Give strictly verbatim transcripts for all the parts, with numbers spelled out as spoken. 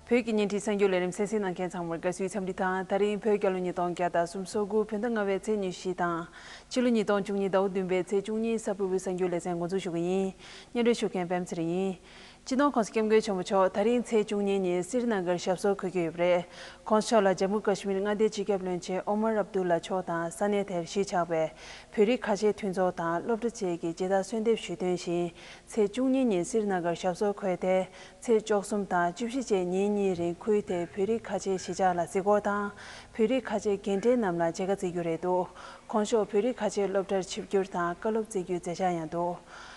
བོད་ཀྱི་བརྙན་འཕྲིན་གསར་འགྱུར་ལས་རིམ་གསན་གཟིགས་གནང་མཁན་ཚང་མར་དགའ་བསུའི་འཚམས་འདྲི་དང་། ད་རིང་བོད་རྒྱལ་ལོ་ཉིས་སྟོང་བརྒྱ་དང་སུམ་ཅུ་སོ་དགུ་བོད་ཟླ་ལྔ་པའི་ཚེས་ཉི་ཤུ་དང་། ཕྱི་ལོ་ཉིས་སྟོང་བཅུ་གཉིས་ཟླ་བ་བདུན་པའི་ཚེས་བཅུ་གཉིས་གཟའ་ཕུར་བུའི་གསར་འགྱུར་ལེ་ཚན་འགོ་འཛུགས་ཞུ་གི་ཡིན། སྙན་སྒྲོན་ཞུ་མཁན་པད་མ་ཚེ་རིང་ཡིན། སྤྱི་ནོར་༸གོང་ས་༸སྐྱབས་མགོན་ཆེན་པོ་མཆོག་ད་རིང་ཚེས་བཅུ་གཉིས་ཉིན་སི་རི་ན་གར་ཞབས་སོར་འཁོད་ཀྱི་ཡོད་པ་རེད།༸གོང་ས་མཆོག་ལ་ཇམ་མུ་ཀ་ཤི་མིར་མངའ་སྡེའི་སྤྱི་ཁྱབ་བློན་ཆེན་ཨོ་མར་ཨབ་དུ་ལ་མཆོག་དང་ས་གནས་དེར་གཞིས་ཆགས་པའི་བོད་རིགས་ཁ་ཆེའི་མཐུན་ཚོགས་དང་སློབ་གྲྭ་བཅས་ཀྱིས་མཇལ་དར་གསོལ་འདེབས་ཞུས་དོན་བཞིན། ཚེས་བཅུ་གཉིས་ཉིན་སི་རི་ན་གར་ཞབས་སོར་འཁོད་དེ། ཚེས་བཅུ་གསུམ་དང་བཅུ་བཞི་བཅས་ཉིན་གཉིས་རིང་ཁུལ་དེའི་བོད་རིགས་ཁ་ཆེའི་གཞིས་ཆགས་ལ་གཟིགས་སྐོར་དང་། བོད་རིགས་ཁ་ཆེའི་རྒན་གྲས་རྣམས་ལ་མཇལ་ཁ་བསྩལ་རྒྱུ་རེད་འདུག། གོང་ཞོགས་བོད་རིགས་ཁ་ཆེའི་སློབ་གྲྭར་ཆིབས་བསྒྱུར་དང་བཀའ་སློབ་སྩལ་རྒྱུའི་མཛད་འཆར་ཡང་འདུག།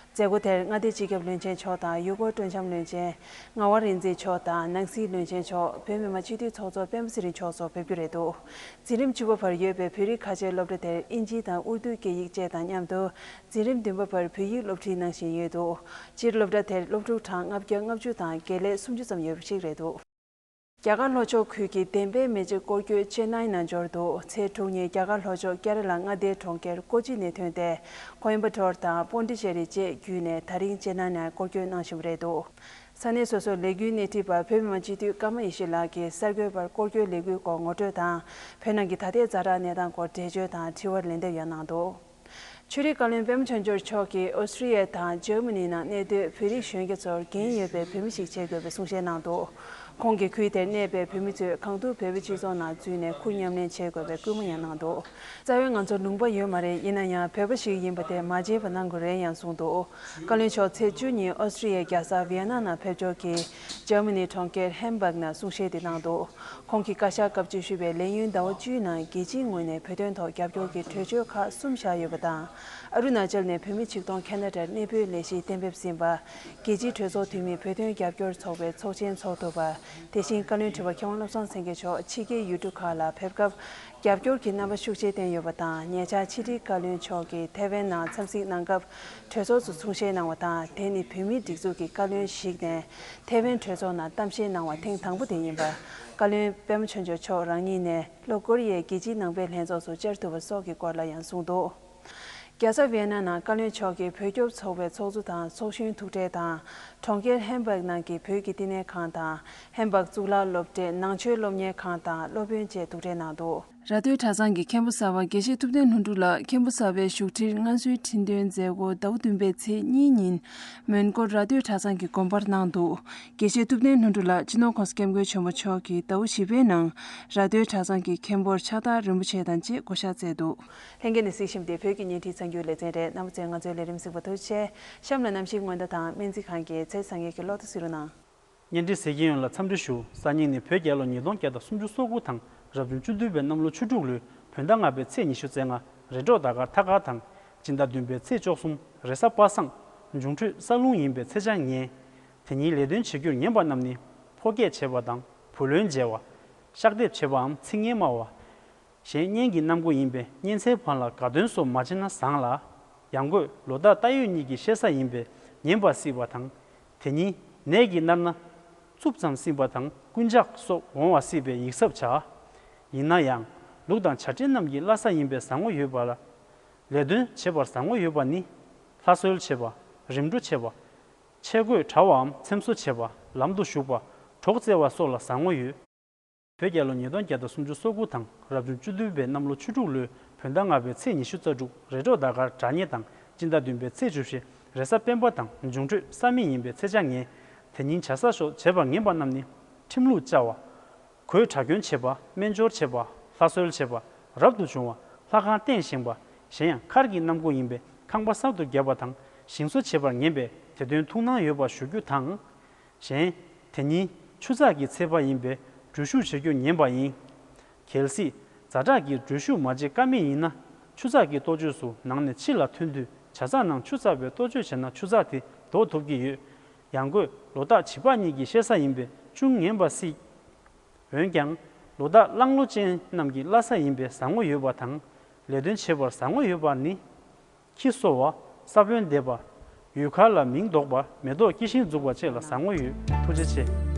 མཛད་སྒོ་དེར་མངའ་སྡེའི་སྤྱི་ཁྱབ་བློན་ཆེན་མཆོག་དང་ཡུལ་སྐོར་སྤྲོ་འཆམ་བློན་ཆེན་ངག་དབང་རིག་འཛིན་མཆོག་དང་ནང་སྲིད་བློན་ཆེན་མཆོག་བོད་མི་མང་སྤྱི་འཐུས་ཚོགས་གཙོ་སྤེན་པ་ཚེ་རིང་མཆོག་སོགས་ཕེབས་རྒྱུ་རེད་འདུག། འཛིན་རིམ་བཅུ་པ་བར་ཡོད་པའི་བོད་རིགས་ཁ་ཆེའི་སློབ་གྲྭ་དེར་ཨིན་ཇི་དང་ཨུར་དུ་སྐད་ཡིག་བཅས་དང་མཉམ་དུ། འཛིན་རིམ་བདུན་པ་བར་བོད་ཡིག་སློབ་ཁྲིད་གནང་བཞིན་ཡོད་འདུག། སྤྱིར་སློབ་གྲྭ་དེར་སློབ་ཕྲུག་གྲངས་ལྔ་བརྒྱ་ལྔ་བཅུ་དང་དགེ་ལས་སུམ་ཅུ་ཙམ་ཡོད་པ་ཞིག་རེད་འདུག། རྒྱ་གར་ལྷོ་ཕྱོགས་ཁུལ་གྱི་བདེན་པའི་མེ་ལྕེ་སྐོར་སྐྱོད་ཅེ་ནའི་ནང་འབྱོར་འདུག། ཚེས་དྲུག་ཉིན་རྒྱ་གར་ལྷོ་ཕྱོགས་ཀྱ་ར་ལ་མངའ་སྡེའི་གྲོང་ཁྱེར་ཀོ་ཅི་ནས་ཐོན་ཏེ། ཀོ་ཨིན་པ་ཊོར་དང་པོན་ཌི་ཅེ་རི་བཅས་བརྒྱུད་ནས་ད་རིང་ཅེ་ནའི་ནང་སྐོར་སྐྱོད་གནང་བཞིན་པ་རེད་འདུག། ས་གནས་སོ་སོའི་ལས་འགུལ་སྣེ་ཁྲིད་པ་བོད་མི་མང་སྤྱི་འཐུས་ཀརྨ་ཡེ་ཤེས་ལགས་ཀྱིས་གསར་འགོད་པར་སྐོར་སྐྱོད་ལས་འགུལ་སྐོར་ངོ་སྤྲོད་དང་། བོད་ནང་གི་ད་ལྟའི་ཛ་དྲག་གནས་སྟངས་སྐོར་འགྲེལ་བརྗོད་དང་དྲི་བར་ལན་འདེབས་ཡང་གནང་འདུག། ཆོས་རིག་བཀའ་བློན་པད་མ་ཆོས་འབྱོར་མཆོག་གིས་ཨོ་སི་ཀྲི་ཡ་དང་འཇར་མ་ནི་ནང་གནས་སྡོད་བོད་རིགས་གཞོན་སྐྱེས་ཚོར་འགན་ཡོད་པའི་བོད་མི་ཞིག་བྱེད་དགོས་པའི་གསུང་བཤད་གནང་འདུག། ཁོང་གིས་ཁུལ་དེར་གནས་པའི་བོད་མི་ཚོས་གང་ཐུབ་བོད་པའི་སྤྱི་ཚོགས་ནང་འཛུལ་ནས་ཁུར་མཉམ་ལེན་བྱེད་དགོས་པའི་སྐུལ་མ་ཡང་གནང་འདུག། རྩ་བའི་ང་ཚོ་ལུང་པ་ཡོད་མ་རེད། ཡིན་ན་ཡང་བོད་པ་ཞིག་ཡིན་པ་དེ་མ་བརྗེད་པ་གནང་དགོས་རེད་ཡང་གསུངས་འདུག། བཀའ་བློན་མཆོག་ཚེས་བཅུ་ཉིན་ཨོ་སི་ཀྲི་ཡའི་རྒྱལ་ས་ཝི་ཡ་ན་ནང་ཕེབས་འབྱོར་གྱིས་འཇར་མ་ནི་གྲོང་ཁྱེར་ཧེམ་བྷག་ནང་གསུང་བཤད་དེ་གནང་འདུག། ཁོང་གིས་བཀའ་ཤག་སྐབས་བཅུ་བཞི་པའི་ལས་ཡུན་ཟླ་བ་བཅུའི་ནང་རྒྱལ་སྤྱིའི་ངོས་ནས་བོད་དོན་ཐོག་རྒྱབ་སྐྱོར་གྱི་གྲོས་ཆོད་ཁག་གསུམ་བཞག་ཡོད་པ་དང་། ཨ་རུ་ན་ཅལ་ནས་བོད་མི་ཆིག་སྟོང་ཁེ་ན་ཌར་གནས་སྤོས་ལས་གཞི་གཏན་འབེབས་ཟིན་པ། རྒྱལ་སྤྱིའི་གྲོས་ཚོགས་འཐུས་མི་བོད་དོན་རྒྱབ་སྐྱོར་ཚོགས་པའི་ཚོགས་ཆེན་འཚོགས་ཐུབ་པ། དེ་བཞིན་བཀའ་བློན་ཁྲི་པ་མཁས་དབང་བློ་བཟང་སེང་གེ་མཆོག་ཕྱི་རྒྱལ་ཡུལ་གྲུ་ཁག་ལ་ཕེབས་སྐབས། རྒྱབ་སྐྱོར་གྱི་རྣམ་པ་ཤུགས་ཆེ་བསྟན་ཡོད་པ་དང་། ཉེ་ཆར་ཕྱི་དྲིལ་བཀའ་བློན་མཆོག་གིས་ཐེ་ཝན་ནང་འཚམས་གཟིགས་གནང་སྐབས། གྲོས་ཚོགས་སུ་གསུང་བཤད་གནང་བ་དང་། དེ་ནི་བོད་མིའི་སྒྲིག་འཛུགས་ཀྱི་བཀའ་བློན་ཞིག་ནས་ཐེ་ཝན་གྲོས་ཚོགས་ནང་གཏམ་བཤད་གནང་བ་ཐེངས་དང་པོ་དེ་ཡིན་པ། བཀའ་བློན་པད་མ་ཆོས་འབྱོར་མཆོག་རང་ཉིད་ནས་ལྷོ་ཀོ་རི་ཡའི་རྒྱལ་སྤྱིའི་ནང་པའི་ལྷན་ཚོགས་སུ་བཅར་ཐུབ་པ་སོགས་ཀྱི་སྐོར་ལ་ཡང་གསུངས་འདུག། རྒྱལ་ས་ཝི་ཡ་ན་ནང་བཀའ་བློན་མཆོག་གིས་བོད་སྐྱོབ་ཚོགས་པའི་ཚོགས་གཙོ་དང་ཚོགས་གཞོན་ཐུག་འཕྲད་དང་། གྲོང་ཁྱེར་ཧེམ་བྷག་ནང་གི་བོད་ཀྱི་བསྟི་གནས་ཁང་དང་། ཧེམ་བྷག་གཙུག་ལག་སློབ་གྲྭའི་ནང་ཆོས་སློབ་གཉེར་ཁང་དང་སློབ་དཔོན་བཅས་ཐུག་འཕྲད་གནང་འདུག། ར་སྟོད་གྲྭ་ཚང་གི་མཁན་པོ་གསར་པ་དགེ་བཤེས་ཐུབ་བསྟན་ལྷུན་གྲུབ་ལགས་མཁན་པོ་གསར་པའི་བཞུགས་ཁྲིར་མངའ་གསོལ་ཁྲི་འདོན་མཛད་སྒོ་ཟླ་བ་བདུན་པའི་ཚེས་གཉིས་ཉིན་མོན་གྷོ་ར་སྟོད་གྲྭ་ཚང་གི་དགོན་པར་གནང་འདུག། དགེ་བཤེས་ཐུབ་བསྟན་ལྷུན་གྲུབ་ལགས་སྤྱི་ནོར་༸གོང་ས་༸སྐྱབས་མགོན་ཆེན་པོ་མཆོག་གིས་ཟླ་བ་བཞི་པའི་ནང་ར་སྟོད་གྲྭ་ཚང་གི་མཁན་པོར་ཕྱག་རྟགས་རིན་པོ་ཆེ་དང་བཅས་བསྐོ་བཞག་མཛད་འདུག། ལྷན་རྒྱས་ནས་གཟིགས་བཞིན་པ་དེ་བོད་ཀྱི་བརྙན་འཕྲིན་གསར་འགྱུར་ལེ་ཚན་རེད། རྣམ་པ་ཚོས་ང་ཚོའི་ལས་རིམ་གཟིགས་པར་ཐུགས་རྗེ་ཆེ། གཤམ་ལ་གནམ་གཤིས་སྔོན་བརྡ་དང་སྨན་རྩིས་ཁང་གི་ཚེས་བཟང་ངན་གྱི་གློག་བརྡ་གཟིགས་རོགས་གནང་། བརྙན་འཕྲིན་གཟིགས་མཁན་ཡོངས་ལ་འཚམས་འདྲི་ཞུ། གསར་རྙིང་ནི་བོད་རྒྱལ་ལོ་ཉིས་སྟོང་བརྒྱ་དང་སུམ་ཅུ་སོ་དགུ་དང་རབ་བྱུང་བཅུ་བདུན་པའི་གནམ་ལོ་ཆུ་འབྲུག་ལོའི་བོད་ཟླ་ལྔ་པའི་ཚེས་ཉི་ཤུ་རྩ་ལྔ་རེས་འགྲོགས་ཟླ་སྐར་ཐ་སྐར་དང་། སྦྱིན་བདག་བདུན་པའི་ཚེས་བཅུ་གསུམ་རེས་གཟའ་པ་སངས། འབྱུང་འཕྲོད་ས་རླུང་ཡིན་པའི་ཚེས་བཅོ་ལྔ། དེ་ཉིན་ལས་དོན་བྱེད་རྒྱུར་ངན་པ་རྣམས་ནི། ཕོ་སྐྱེས་བྱེད་པ་དང་བུ་ལོན་འཇལ་བ། གཤགས་འདེབས་བྱེད་པའམ་ཚིག་ངན་སྨྲ་བ། གཞན་གཉེན་གྱི་རྣམ་སྒོ་ཡིན་པས་གཉེན་ཚན་བར་ལ་དགའ་སྟོན་སོགས་མ་བྱེད་ན་བཟང་ལ། ཡང་སྒོས་ལོ་རྟགས་རྟ་ཡོས་གཉིས་ཀྱི་ཤེ་ས་ཡིན་པས་ངན་པ་སྲིད་པ་དང་། དེ་ཉིན་ནད་ཀྱིས་མནར་ན་རྩུབ་ཙམ་སྲིད་པ་དང་རྐུན་ཇག་སོགས་འོང་བ་སྲིད་པས་ཡིག་ཚབས་བྱ། ཡིན་ན་ཡང་ལུག་དང་བྱ་སྤྲེལ་རྣམས་ཀྱི་བླ་གཟའ་ཡིན་པས་བཟང་ངོ་ཡོད་པ་ལ། ལས་དོན་བྱེད་པར་བཟང་ངོ་ཡོད་པ་ནི། ལྷ་གསོལ་བྱེད་པ། རིམ་གྲོ་བྱེད་པ། ཆས་གོས་བྲ་བའམ་འཚེམ་བཟོ་བྱེད་པ། ལམ་དུ་ཞུགས་པ། གྲོགས་བཙལ་བ་སོགས་ལ་བཟང་ངོ་ཡོད། བོད་རྒྱལ་ལོ་ཉིས་སྟོང་བརྒྱ་དང་སུམ་ཅུ་སོ་དགུ་དང་རབ་བྱུང་བཅུ་བདུན་པའི་གནམ་ལོ་ཆུ་འབྲུག་ལོའི་བོད་ཟླ་ལྔ་པའི་ཚེས་ཉི་ཤུ་རྩ་དྲུག་རེས་འགྲོགས་ཟླ་སྐར་དྲ་ཉེ་དང་སྤྱི་ཟླ་བདུན་པའི་ཚེས་བཅུ་བཞི་རེས་གཟའ་སྤེན་པ་དང་འབྱུང་འཕྲོད་ས་མེ་ཡིན་པའི་ཚེས་བཅོ་ལྔ། དེ་ཉིན་བྱ་ས་ཞོག་བྱེད་པ་ངན་པ་རྣམས་ནི་ཁྲིམས་ལུགས་བཅའ་བ། གོས་གྲྭ་གྱོན་བྱེད་པ། སྨན་སྦྱོར་བྱེད་པ། ལྷ་གསོལ་བྱེད་པ། རབ་ཏུ་བྱུང་བ། ལྷ་ཁང་རྟེན་བཞེངས་པ། གཞན་ཡང་མཁར་གྱི་གནམ་སྒོ་ཡིན་པས་ཁང་པ་གསར་དུ་བརྒྱབ་པ་དང་ཞིང་བཟོ་བྱེད་པར་ངན་པས་དེ་དོན་ཐུགས་སྣང་ཡོད་པ་ཞུ་རྒྱུ་དང་། གཞན། དེ་ཉིན་ཆུ་ཚགས་ཀྱི་ཚེས་པ་ཡིན་པས་འགྲུལ་བཞུད་བྱེད་རྒྱུ་ངན་པ་ཡིན། གལ་སྲིད་ཛ་དྲག་གི་འགྲུལ་བཞུད་མ་བྱེད་ཀ་མེད་ཡིན་ན། ཆུ་ཚགས་ཀྱི་གཏོ་བཅོས་སུ་ནང་ནས་ཕྱི་ལ་ཐོན་དུས་བྱ་ཚགས་ནང་ཆུ་ཚགས་པའི་གཏོ་བཅོས་བྱས་ན་ཆུ་ཚགས་དེ་ལྡོག་ཐུབ་ཀྱི་ཡོད། ཡང་སྒོས་ལོ་རྟགས་བྱི་པགས་གཉིས་ཀྱི་ཤེ་ས་ཡིན་པས་ཅུང་ངན་པ་སྲིད། འོན་ཀྱང་། ལོ་རྟགས་གླང་ལོ་ཅན་རྣམས་ཀྱི་བླ་གཟའ་ཡིན་པས་བཟང་ངོ་ཡོད་པ་དང་། ལས་དོན་བྱེད་པར་བཟང་ངོ་ཡོད་པ་ནི། ཁྱི་གསོ་བ། ས་བོན་འདེབས་པ། ཡུལ་མཁར་ལ་མིང་འདོགས་པ། མེ་ཏོག་སྐྱེ་ཤིང་འཛུགས་པ་བཅས་ལ་བཟང་ངོ་ཡོད། ཐུགས་རྗེ་ཆེ།